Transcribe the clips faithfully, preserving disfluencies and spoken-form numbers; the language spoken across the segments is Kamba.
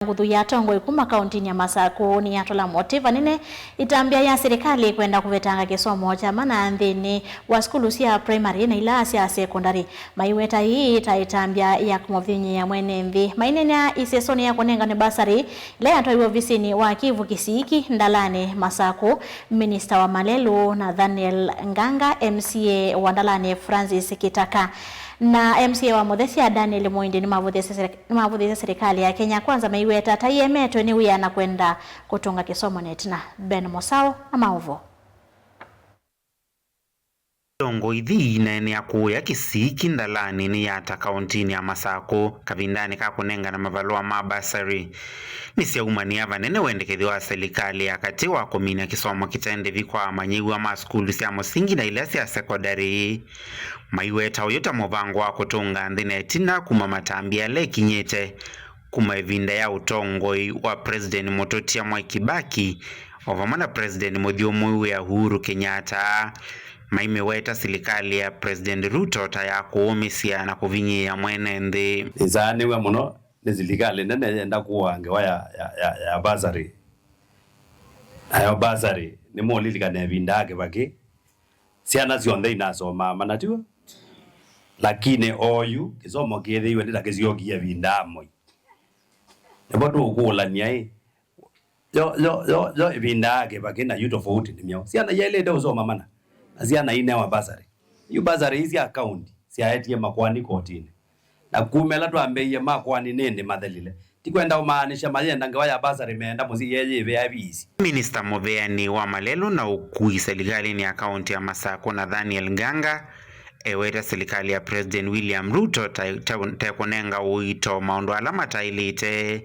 Nguthu ya atongoi kuma kauntinĩ ya Masakũ nĩyatũla mũtĩ vanene ĩtambya ya silikalĩ kwenda kũvetanga kĩsomo kya mana nthĩnĩ wa sukulu sya primary na ila sya sekondalĩ. Maiweta ĩĩ ta ĩtambya ya kũmũvinyĩĩa mwene nthĩ. Maineenea isesonĩ ya kũnengane basarĩ ĩla yatwaiwe ovisinĩ wa Kivu Kisiiki Ndalani, Masakũ, minista wa malelũ Nathaniel Nganga, M C A wa Ndalani Francis Kitaka, na M C A wa Muthesia Daniel Muindi nĩmavũthĩĩsye serika- nĩmavũthĩĩsye silikalĩ ya Kenya Kwanza maiweta ta ĩemetwe nĩ wĩa na kwenda kũtũnga kĩsomo na ĩtina. Ben Mosao na maũvoo. Ndongo ithi ineenea kũya Kisiiki Ndalani nĩ yata kauntinĩ ya Masakũ kavindanĩ ka kũnengana mavalũa ma basarĩ. Nĩsyaumanĩa vanene wendekethyo wa silikalĩ ya katĩ wa kũminya kĩsomo kĩte ndĩvi kwa amanyĩw'a ma sukulu sya mũsingi na ila sya sekondarĩ. Maiweta ũyũ ta mũvango wa kũtũnga nthĩ na ĩtina kuma matambya ala ĩkinyĩte kuma ĩvinda ya ũtongoi wa President mũtũtia Mwai Kibaki, o vamwe na President mũthyũmũĩw'a Uhuru Kenyatta. Maimĩweta silikalĩ ya President Ruto ta ya kũũmĩsya na kũvinyĩĩa mwene nthĩ. Nĩsaanĩw'e mũno nĩ silikalĩ nene yenda kũaa ngewa ya, ya, ya, ya basarĩ. Nayo basarĩ, nĩmũũlilikana ĩvinda ya Kĩvakĩ, syana syonthe inasomaa mana, tiw'o? Lakini oyu kĩsomo kĩthĩiwe nĩ ta kĩsyokie ĩvinda ya Moi. Nĩvo tũkũũlany'a ĩ, yo, yo, yo, yo ĩvinda ya Kĩvakĩ na yu tofauti nĩ myaũ? Syana yaĩlĩte ũsoma mana, na syana inewa basarĩ. Yu basarĩ ii sya kaunti syaetie makoani kotinĩ. Na kuma ĩla twambĩĩie makoani nĩndĩ mathelile. Ti kwenda ũmaanisha mayenda ngewa ya basarĩ, meenda mũsyĩ yeyĩvea viisi. Minista mũveani wa malelũ na ũkui silikalĩnĩ ya kaunti ya Masakũ Nathaniel Nganga eweta silikalĩ ya President William Ruto ta- ta- tekũnenga ũito maũndũ ala mataĩlĩte.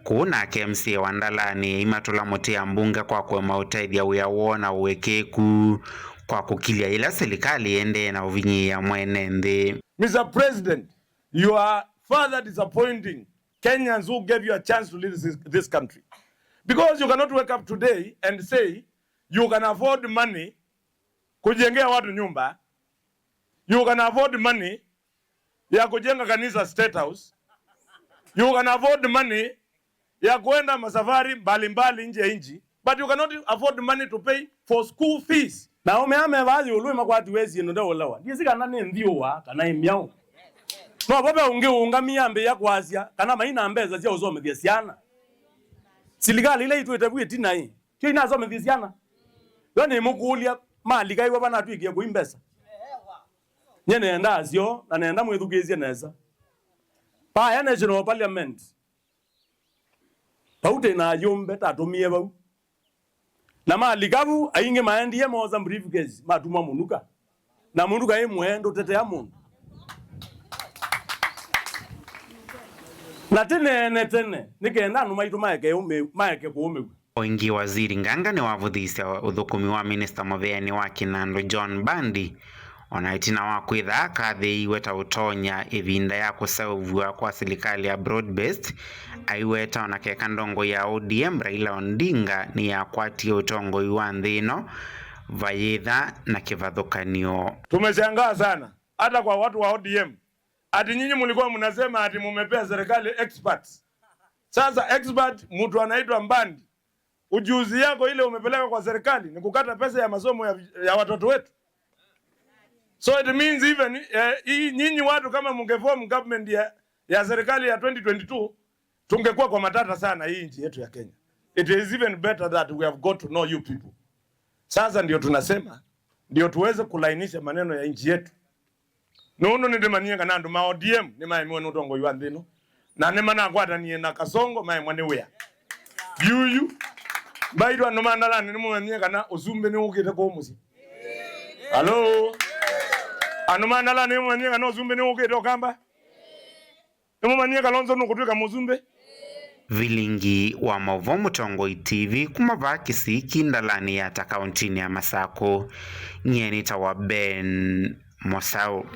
Kũu nake M C A wa Ndalani aimatũla mũtĩ ambunge kwa kũema ũtethya wĩa woo na ũĩkĩĩku kwa kũkilya yĩla silikalĩ ĩendee na ũvinyĩĩa mwene nthĩ. Mister President, you are further disappointing Kenyans who gave you a chance to lead this, this country. Because you cannot wake up today and say you can afford money kujengea watu nyumba, you can afford money ya kujenga kanisa State House, you can afford money ya kuenda masafari mbalimbali nje ya nchi, but you cannot afford money to pay for school fees. Na aũme aa me vaa ĩũlũ nĩmakwatiwe syĩndũ ndeũlewa. Ndyĩsĩ kana nĩ nthiũwa kana ĩ myaũ. No vo ve ũngĩ ũũngamie ambĩĩa kwasya kana maina mbesa sya ũsomethya syana. Silikalĩ ila itwĩte vu ĩtina ĩ, tyo inasomethie syana. Yo nĩmũkũlya, malika ĩwa vanatw'ĩkie kũi mbesa? Nye nenda asyo, na nenda mwĩthukĩĩsye nesa. Vaya National Parliament, vau twĩ na ayũmbe tatũmie vau. Na malika vu, aingĩ maendie moosa briefcase, matuma mũnuka. Na mũnuka ĩ mũee ndũtetea mũndũ. Na tĩneene tene, nĩ kenda andũ maitũ maeke ũmĩ-, maeke kũũmĩw'a. O ĩngĩ, Waziri Nganga nĩwavũthĩĩsya ũthũkũmi wa minista mũveani wa kĩnandũ John Mbandi, o na ĩtina wa kwĩtha akathĩĩiwe ta ũtonya ĩvinda ya kũseũvw'a kwa silikalĩ ya broad based, aiweta o na keka ndongoi ya O D M Raila Odinga nĩyakwatie ũtongoi wa nthĩ ĩno vayĩtha na kĩvathũkany'o. Tumeshangaa sana, hata kwa watu wa O D M, ati nyinyi mlikuwa mnasema ati mumepea serikali experts. Sasa expert mtu anaitwa Mbandi. Ujuzi yako ile umepeleka kwa serikali ni kukata pesa ya masomo ya, ya watoto wetu. So it means even, eh, hii nyinyi watu kama mngeform government ya, ya serikali ya twenty twenty-two, tungekuwa kwa matata sana hii nchi yetu ya Kenya. It is even better that we have got to know you people. Sasa ndio tunasema, ndio tuweze kulainisha maneno ya nchi yetu. Nũndũ nĩndĩmanyie kana andũ ma O D M nĩmaemiwe nĩ ũtongoi wa nthĩ ĩno, na nĩmanakwatanie na Kasongo maemwa nĩ wĩa. Yuyu, mbaitũ andũ ma Ndalani nĩmũmanyie kana ũsumbĩ nĩwũkĩte kũũ mũsyĩ? Alo? Andũ ma Ndalani nĩmũmanyie kana ũsumbĩ nĩwũkĩte Ũkamba? Nĩmũmanyie Kalonzo nũkũtw'ĩka mũsumbĩ? Vilingi wa maũvoo Mũtongoi T V kuma vaa Kisiiki Ndalani Yatta kauntinĩ ya Masakũ. Nyie nĩtawa Ben Mosau.